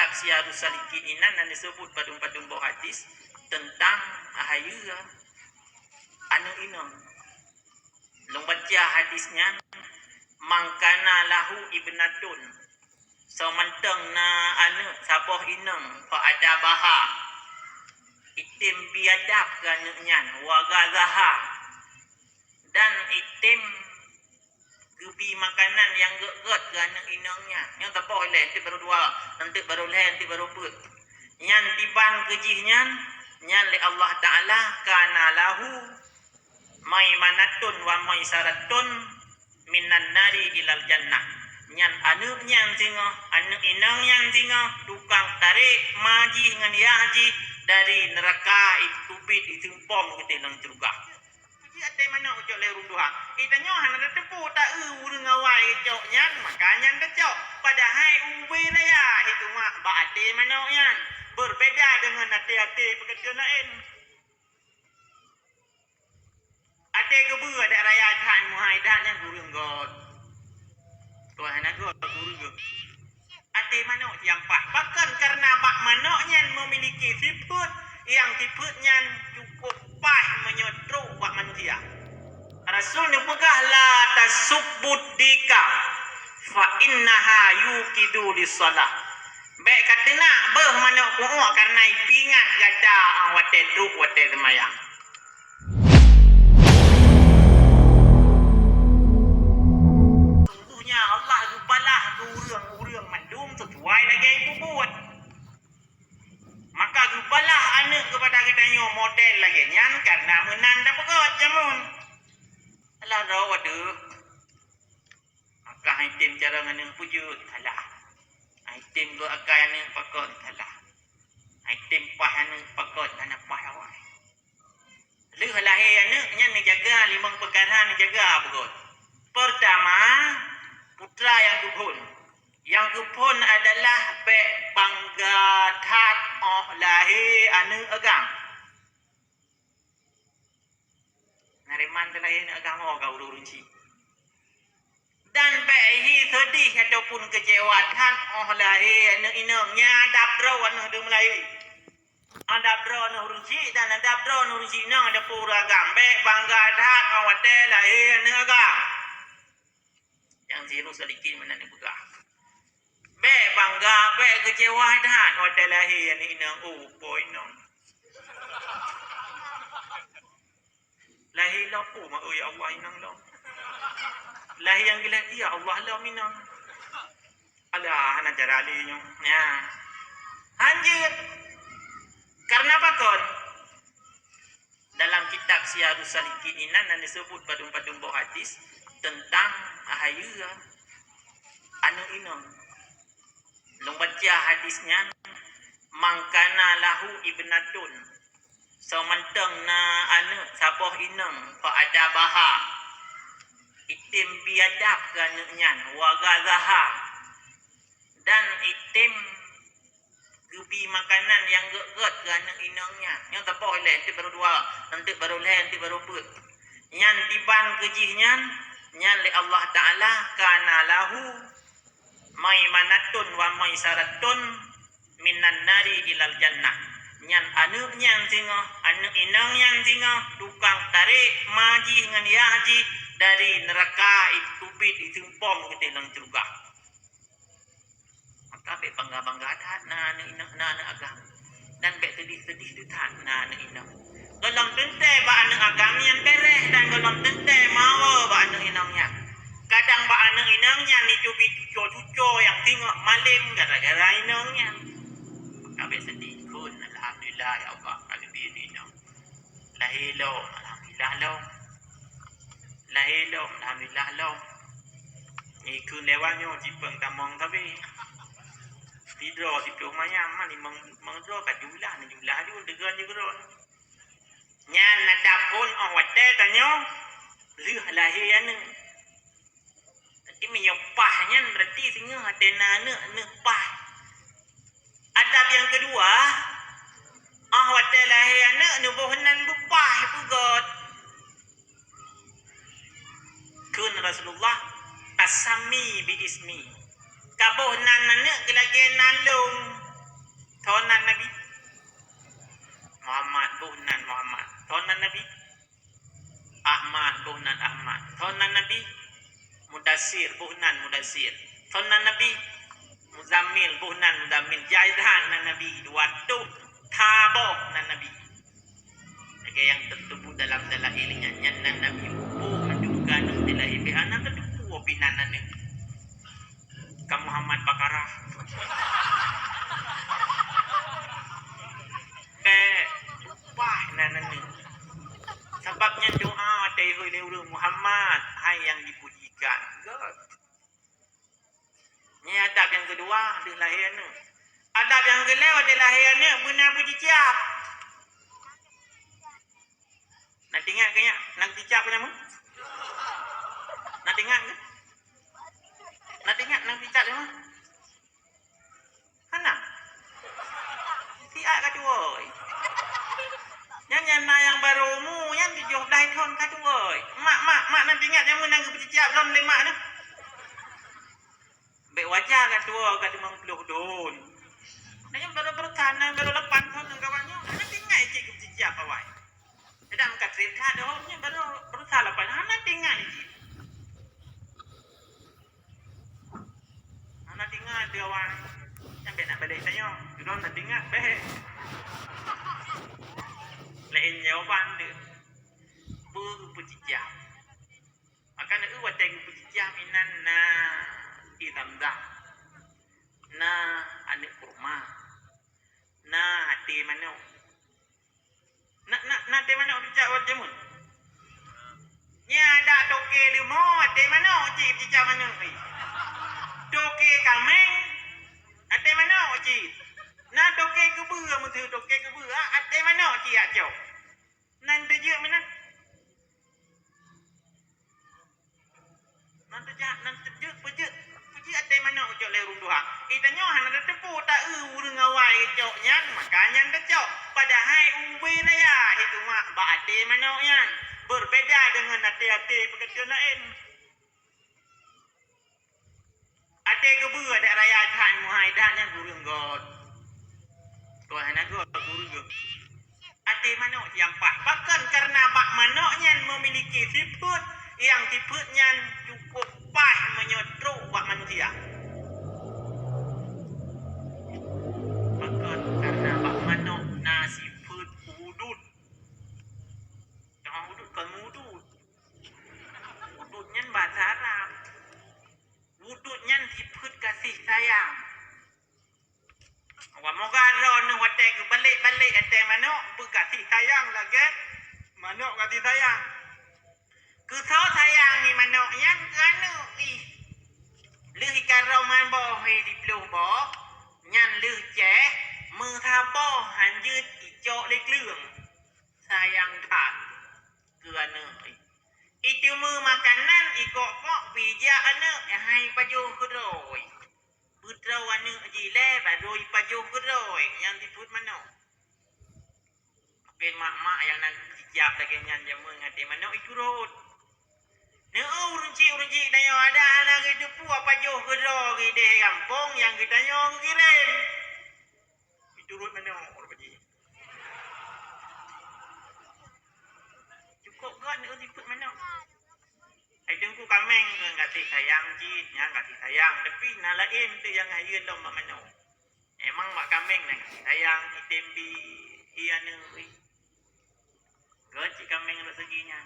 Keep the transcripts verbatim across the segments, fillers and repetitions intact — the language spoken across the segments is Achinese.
Siyarus Salikin inan na disebut padum-padum boh hadis tentang hayeue aneuk inong. Lôn baca hadis nyan, "Man kana lahu ibnatun," soe mantong na aneuk saboh inong, "fa adabaha," item bi adab keu aneuk nyan, "wa ghazaha," dan item geubi makanan nyang gét-gét keu aneuk inong nyan. Nyoe saboh ilée, nanti baru dua, nanti baru lhée, nanti baru peuet. Nyan diban keu jih nyan, nyan lé Allah Taala, "kana lahu maimanatun wa maisaratun minan nari ilal jannah." Nyan aneuk nyan singoh, aneuk inong nyan singoh, tukang tarek ma jih ngon yah jih dari neuraka, iteubiet, iteumpom geutéh lam syeuruga. Ji até manok geucok lé ureueng tuha. Geutanyoe hana tateupeue taeu ureueng awai geucok nyan, maka nyan tacok. Padahai ubé raya hikmah bak até manok nyan. Berbeda deungon até-até peukeuteun laén. Até geubeue adat raya that, meuhai that nyan ureueng göt. Tuhan hana göt ureueng göt. Até manok nyang paih. Pakon? Karena bak manok nyan memiliki sifeut nyang sifeut nyan cukup paih meunyoe trok bak manusia. Rasul neupeugah, "La tasubbud dika, fa innaha yuqidu lis-shalah." Bék kateunak beuh manok ku'uk, karena ipeuingat gata 'oh watée trok watée seumayang. Sungguhnya Allah geubalah keu ureueng-ureueng mandum sesuai lagée peubuet. Maka geubalah aneuk keupada geutanyoe model lagée nyan karena meunan tapeugét jameun. Alah droe deuh. Maka hai tem carông aneuk peujeuet, salah. Hai tem geuh akai aneuk pakon, salah. Hai tem paih aneuk pakon, hana paih awai. Lheueh lahé aneuk nyan neujaga limong peukara neujaga beugöt. Peurtama, putra nyang geuphon. Nyang geuphon adalah bék bangga that 'oh lahé aneuk agam. Nariman teulahé aneuk agam ho ka ureueng chik. Dan bék hi seudeh ataupun keucewa that 'oh lahé aneuk inong, nyan adab droe aneuk deuh meulahé. Adab droe aneuk ureueng chik dan adab droe aneuk ureueng chik inong, adab ureueng agam. Bék bangga that 'oh watée lahé aneuk agam. Nyang sirus sedikit meunan neupeugah. Bék bangga, bék keucewa that watée lahé aneuk inong, oh, po inong. Lahé lom, oh, ma, oh, ya Allah, inong lom. Lahé nyang geulah, ya Allah, lom inong. Alah, hana cara lé nyoe. Ya. Hanjeuet. Karena pakon? Dalam kitab Siyarus Salikin inan na disebut padum-padum boh hadis tentang hayeue aneuk inong. Lôn baca hadis nyan, "Man kana lahu ibnatun," soe mantong na aneuk saboh inong, "fa adabaha," item bi adab keu aneuk nyan, "wa ghazaha," dan item geubi makanan nyang gét-gét keu aneuk inong nyan. Nyoe saboh ilée, nanti baru dua, nanti baru lhée, nanti baru peuet. Nyan diban keu jih nyan, nyan lé Allah Taala, "kana lahu maimanatun wa maisaratun minan nari ilal jannah." Nyan aneuk nyan singoh, aneuk inong nyan singoh, tukang tarek ma jih ngon yah jih dari neuraka, iteubiet, iteumpom geutéh lam syeuruga. Maka bék bangga-bangga that na aneuk inong, na aneuk agam. Dan bék seudeh-seudeh that na aneuk inong. Gohlom teuntée bak aneuk agam nyan beureh dan gohlom teuntée meuwoe bak aneuk inong nyan. Kadang bak aneuk inong nyan jiteubiet cuco-cuco nyang singoh malem gara-gara inong nyan. Maka bék seudeh, kheun, "Alhamdulillah, ya Allah, ka leubeh aneuk inong." Lahé lom, alhamdulillah lom. Lahé lom, alhamdulillah lom. Ikheun lewat nyoe, cipeueng tamong sabe. Sidroe siploh mayam, limong, limong droe ka jumlah, jumlah ju, deugon ju keudroe. Nyan adab phon 'oh watée tanyoe lheueh lahé aneuk. Tapi meunyoe paih nyan, berarti singoh até na aneuk, aneuk paih. Adab nyang keudua, 'oh watée lahé aneuk, neuboh nan beupaih beugöt. Kheun Rasulullah, "As-sammi bi ismi." Kaboh nan aneuk lagée nan lôn. Soe nan Nabi? Muhammad, boh nan Muhammad. Soe nan Nabi? Ahmad, boh nan Ahmad. Soe nan Nabi? Mudassir, boh nan Mudassir. Soe nan Nabi? Muzammil, boh nan Muzammil. Jai that nan Nabi. Dua reutôh saboh nan Nabi. Lagèe nyang teuseubut dalam dalil nyan, nyan nan Nabi muphom mandum ka aneuk dilahé, bèk hana teudeungoe pih nan aneuk. Ka Muhammad Bakarah. Bèk, upah nan aneuk. Sabab nyan doa teuhôi lé ureueng, Muhammad, hai nyang dipujikan. Göt. Nyan adab nyang keudua, deuh lahé aneuk. Adab nyang keulhèe, watèe lahé aneuk, beuna peucicap. Na teuingat keu nyan, na peucicap keu nyan? Na teuingat keu? Na teuingat na peucicap keu nyan? Hana. Siat ka tuwö. Nyan, nyan na nyang barô umu, nyan tujoh blah thôn ka tuwö. Mak, mak, mak, na teuingat nyang meunan geupeucicap lom lé mak nyan? Bèk wajar ka tuwö, ka limong ploh thôn. Nyan barô, barô tan, barô lapan thôn ngon kawan nyoe. Na teuingat cit geupeucicap awai. Kadang ka trép that deuh nyan barô, barô tan lapan. Hana teuingat cit. Hana teuingat deuh awai. Sampai nak balek tanyoe. Droe na teuingat bèk. Laén jawaban deuh. Peue geupeucicap? Maka na eu watèe geupeucicap inan na ie Zamzam. Na aneuk kurma. Na até manok. Na, na, na até manok peucicap watèe jameun? Nyan adak toke leumo até manok cit peucicap aneuk. Toke kaméng até manok cit. Na toke keubeue, meuseu toke keubeue, até manok cit jak cok. Nan teujeuet meunan. Nan teujak, nan teujeuet, peujeuet, peujeuet até manok cok lé ureueng tuha. Geutanyoe hana tateupeue taeu ureueng awai cok nyan, maka nyan tacok. Padahai ubé raya hikmah bak até manok nyan. Berbeda dengan até-até peukeuteun laén. Até keubeue adak raya that, meuhai that nyan ureueng göt. Kon hana göt, ureueng göt. Até manok nyang paih. Pakon? Karena bak manok nyan memiliki sifeuet nyang sifeuet nyan cukup paih meunyoe trok bak manusia. Pakon? Karena bak manok na sifeuet udud. Teuma udud kon udud. Udud nyan bahasa Arab. Udud nyan sifeuet kasih sayang. Wah, moga droeneuh watèe geubalek-balek até manok beukasih sayang lagèe manok kasih sayang. Keu soe sayang ngon manok nyan? Keu aneuk ih. Lheueh ikarông ngon boh, eh, siploh boh, nyan lheueh cèh, meusaboh hanjeuet icok lé kleueng. Sayang that keu aneuk. Iteumé makanan, ikok-kok, pijak aneuk, hai pajoh keudroe. Beutroe aneuk jih lé, barô ipajoh keudroe, nyang sifeuet manok. Mungken mak-mak nyang na geupeucicap lagèe nyan jameun até manok iturot. Neu ureueng chik, ureueng chik tanyoe adak hana geuteupeue pajoh keudroe idéh gampông nyang geutanyoe geukirém. Iturot manok rupajih. Cukôp göt neu sifeuet manok. Hai teungku, kaméng ngon kasih sayang cit, nyan kasih sayang, tapi na laén teuh nyang hayeue lom bak manok. Emang bak kaméng na kasih sayang, item bi, iya neu, ui. Göt cit kaméng rot segi nyan.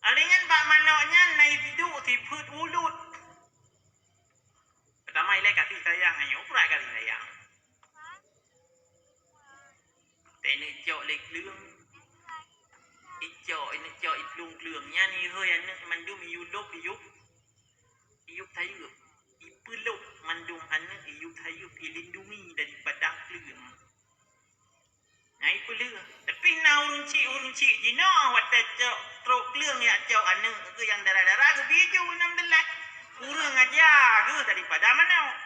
Alèh nyan bak manok nyan na iduek sifeuet ulôt. Peutama ilèe kasih sayang, ayo brat kasih sayang. Teuh neuk cok lé kleueng. Icok, neuk cok iplueng kleueng. Nyan ihôi aneuk mandum iyup lôb, iyup, iyup sayeuep. Ipeulôb mandum aneuk iyup sayeuep, ilindungi daripada kleueng. Nah, ipeuleueh. Tapi na ureueng chik, ureueng chik jinoe watèe cok trok kleueng jak cok aneuk geuh nyang dara-dara geubiju nam deulah. Kureueng aja geuh daripada manok.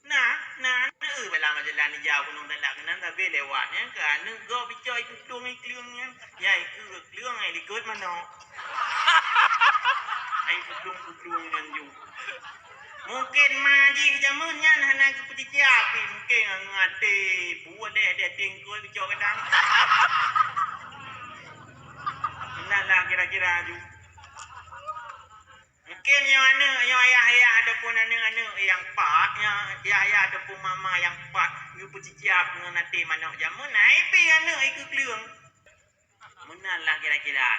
Nah, nah, aneuk bala majalah nijau gunong dalak keunan sabe lewat nyan keu aneuk gob icok ipeuplung ikleueng nyan. Ya, ikeu kleueng ai likot manok. Ai peuplung-peuplung nyan ju. Mungken ma jih jameun nyan hana geupeucicap, mungken ngon até buet deh, deh tingkui geucok gadang. Meunan lah kira-kira ju. Mungken nyoe aneuk, nyoe ayah-ayah ataupun aneuk-aneuk nyang pat, nyoe ayah-ayah ataupun mama nyang pat geupeucicap ngon até manok jameun, hai pih aneuk ikeu kleueng. Meunan lah kira-kira.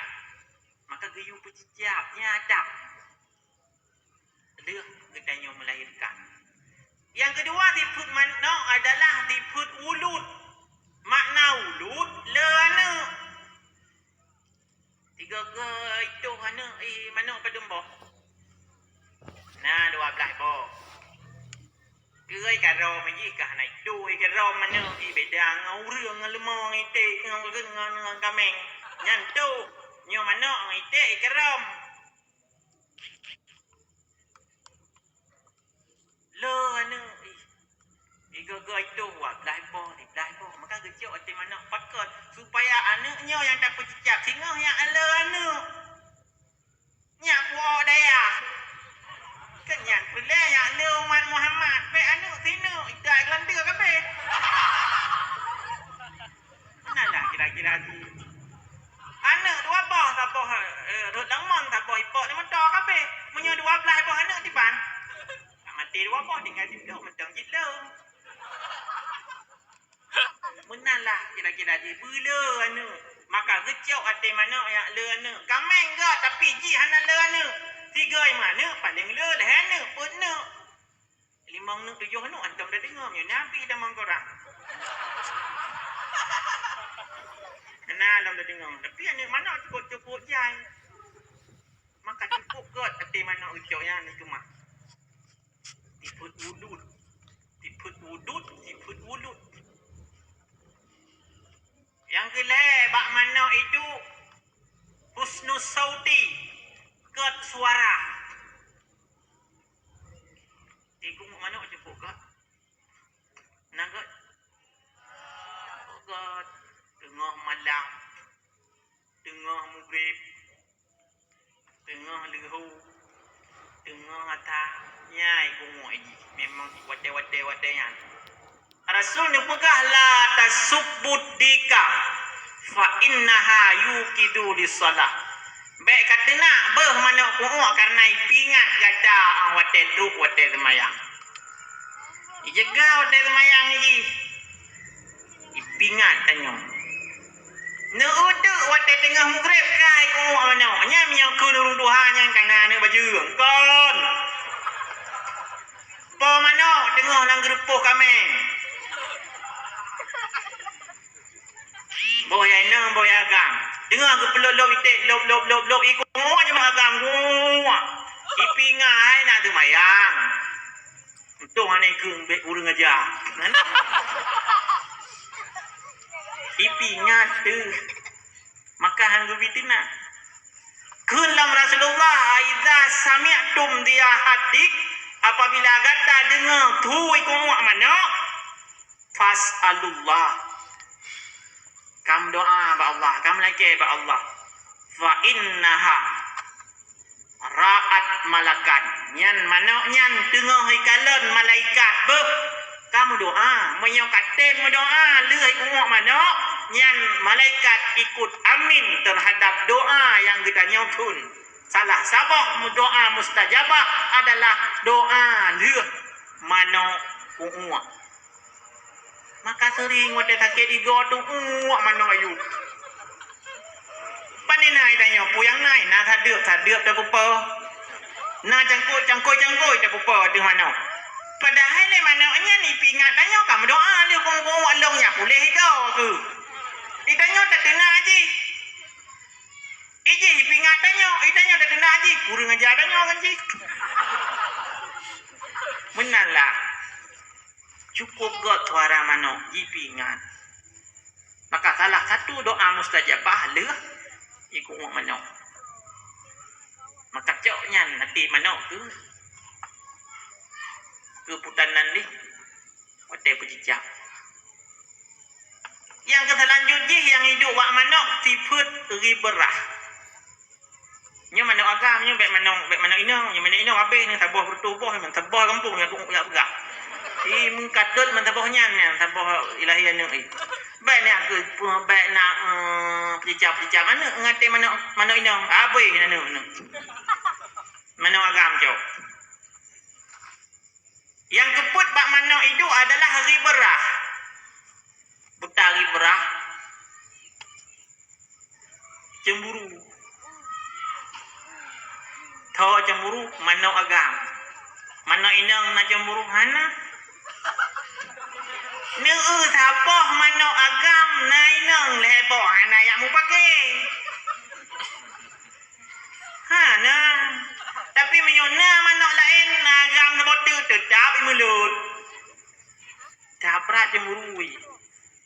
Maka geuyue peucicap, nyan adab. Lheueh geutanyoe melahirkan. Nyang keudua, sifeuet manok adalah sifeuet wulud. Makna wulud, le aneuk. Tiga-tiga itoh aneuk, eh, manok padum boh? Na dua blaih boh. Keu ai karom jih ka hana itoh, ai karom manok, eh, beda ngon ureueng, ngon leumong, iték, ngon, ngon, ngon kaméng. Nyan toh, nyoe manok ngon iték, ai karom. Le aneuk, ih, igoe-goe itoh, dua blaih boh, lhèe blaih boh. Maka geucok até manok pakon, supaya aneuk nyoe nyang tapeucicap singoh nyang le aneuk. Nyak pu'oh dayah. Kan nyan peureulèe nyang le umat Muhammad, bèk aneuk sineuk, itai keulanteu kabeh. Meunan lah kira-kira jih. Aneuk dua boh, saboh, eh, rot lamon, saboh ipok di moto kabeh. Meunyoe dua blaih boh aneuk diban, ka maté dua boh, tinggai siplôh, mantong cit lom. Meunan lah kira-kira jih, beule aneuk. Maka geucok até manok nyang le aneuk. Kaméng gèt, tapi jih hana le aneuk. Tiga lima aneuk, paleng le lhèe aneuk, peuet aneuk. Limong neuk tujoh neuk, antom tadeungoe, meunyoe na pih tamong korang. Na lom tadeungoe, tapi aneuk manok cukôp-cukôp jai. Maka cukôp gèt até manok geucok nyan dikeumah. Sifeuet wulud. Sifeuet wulud, sifeuet wulud. Nyang keulhèe bak manok itu husnus sauti, gèt suara. Di kungok manok cukôp gèt. Na gèt. Gèt. Teungoh malam. Teungoh mugrib. Teungoh leuho. Teungoh ata. Nyan kungok jih. Memang watèe-watèe watèe nyan. Rasul neupeugah, "La tasubbud dika, fa innaha yuqidu lis-shalah." Bèk kateunak beuh manok kungok, kareuna ipeuingat gata watèe trôk watèe seumayang. Ijaga watèe seumayang jih. Ipeuingat tanyoe. Neuuteuk watèe teungoh mugrib kai kungok manok. Nyan meunyoe kheun ureueng tuha nyan ka na aneuk bajeueng. Kon. Po manok teungoh lam geurupoh kaméng. Boh nyang inong, boh nyang agam. Teungoh geupeulop-lop iték, lop, lop, lop, lop, ikut ngon agam, ngon. Ipeuingat hai na seumayang. Untông hana ikheun bèk ureueng aja. Ipeuingat teuh. Maka han geubri teunak. Kheun lom Rasulullah, "Idza sami'tum diyahadik," apabila gata deungoe thui kungok manok, "fas'alullah." Kamu doa bak Allah, kamu lakèe bak Allah. "Fa innaha ra'at malakan." Nyan manok nyan teungoh ikalon malaikat beuh. Kamu doa, meunyoe ka tem meudoa lheueh kungok manok, nyan malaikat ikut amin teuhadap doa nyang geutanyoe kheun. Salah saboh mu-, doa mustajabah adalah doa lheueh manok kungok. Maka seuring watèe sakét igoe teuuek manok ayue. Pane na tanyoe, peue nyang na, na sadeup-sadeup tapeupo. Na cangkôi-cangkôi tapeupo ateueh manok. Padahai lé manok nyan ipeuingat tanyoe ka meudoa lé kungok-kungok lôn nyak puléh igoe keuh. Itanyoe tateunak jih. Ijih ipeuingat tanyoe, itanyoe tateunak jih, kureueng aja tanyoe ngon jih. Meunan lah. Cukôp gèt suara manok jipeuingat. Maka salah satu doa mustajabah lheueh ikungok manok. Maka cok nyan até manok keu, keu putan nan lé watèe peucicak. Nyang keu seulanjut jih nyang iduek bak manok sifeuet ghibrah. Nyoe manok agam, nyoe bèk manok, bèk manok inong, nyoe manok inong habéh nyoe saboh peureutôh boh, nyoe saboh gampông nyoe, nyoe peugah. Ih, meukatut meusaboh nyan, nyan saboh ilahi aneuk ih. Bèk nak keu, bèk nak, eh, peucicap-peucicap aneuk ngon até manok, manok inong, habéh aneuk, aneuk. Manok agam cok. Nyang keupeuet bak manok iduek adalah ghibrah. Buta ghibrah, cemburu. Tho cemburu, manok agam. Manok inong na cemburu? Hana. Neueu saboh manok agam na inong lhèe boh, hana jak mupake. Hana. Tapi meunyoe na manok laén, na agam saboh teuk, teutap imeulot. That brat cemburu.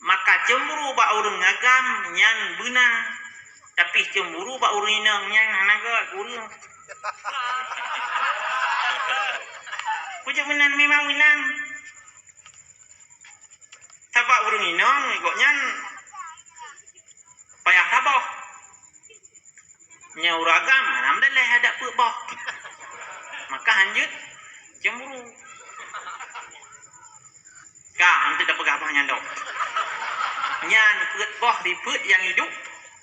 Maka cemburu bak ureueng agam nyan beuna, tapi cemburu bak ureueng inong nyan hana göt ureueng. Kujak meunan memang meunan. Sabab ureueng inong gobnyan payah saboh. Nyoe ureueng agam, alhamdulillah, adak peuet boh. Maka hanjeuet cemburu. Ka, hantu tapeugah bah nyan dong. Nyan peuet boh sifeuet nyang iduek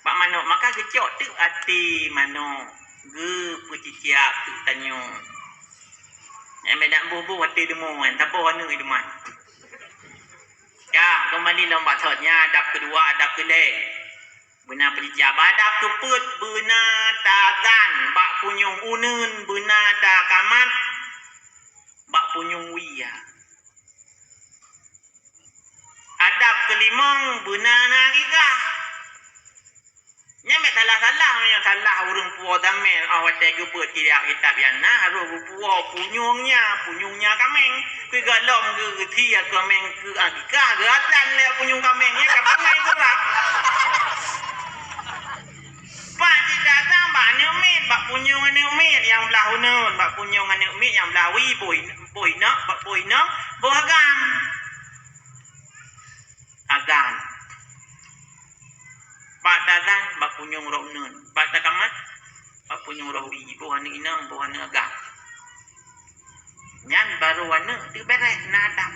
bak manok, maka geucok teuk até manok, geupeucicak teuk tanyoe. Nyang meunan boh-boh até deungon, taboh aneuk i deungon. Ka, keumbali lom bak thot, nyan adab keudua, adab keulhèe. Beuna peucicak. Adab keupeuet, beuna taazan bak punyueng uneuen, beuna takamat bak punyueng wie. Adab keulimong, beuna na akikah. Nyan bèk salah-salah, meunyoe salah ureueng puwoe tamèng, oh, watèe geubeuet kitab, kitab nyan na harôh geupuwoe punyueng nyan, punyueng nyan kaméng. Keu gohlom geu-, geuthie kaméng keu akikah, geuazan lé punyueng kaméng nyan ka peungai surat. Bak jih datang bak aneuk miet, bak punyueng aneuk miet nyang blah uneuen, bak punyueng aneuk miet nyang blah wie, boh in-, boh inong, bak boh inong, boh agam. Agam. Bak taazan, bak punyueng roh uneuen. Bak takamat, bak punyueng roh wie, boh aneuk inong, boh aneuk agam. Nyan barô aneuk teuh bèrèh na adab.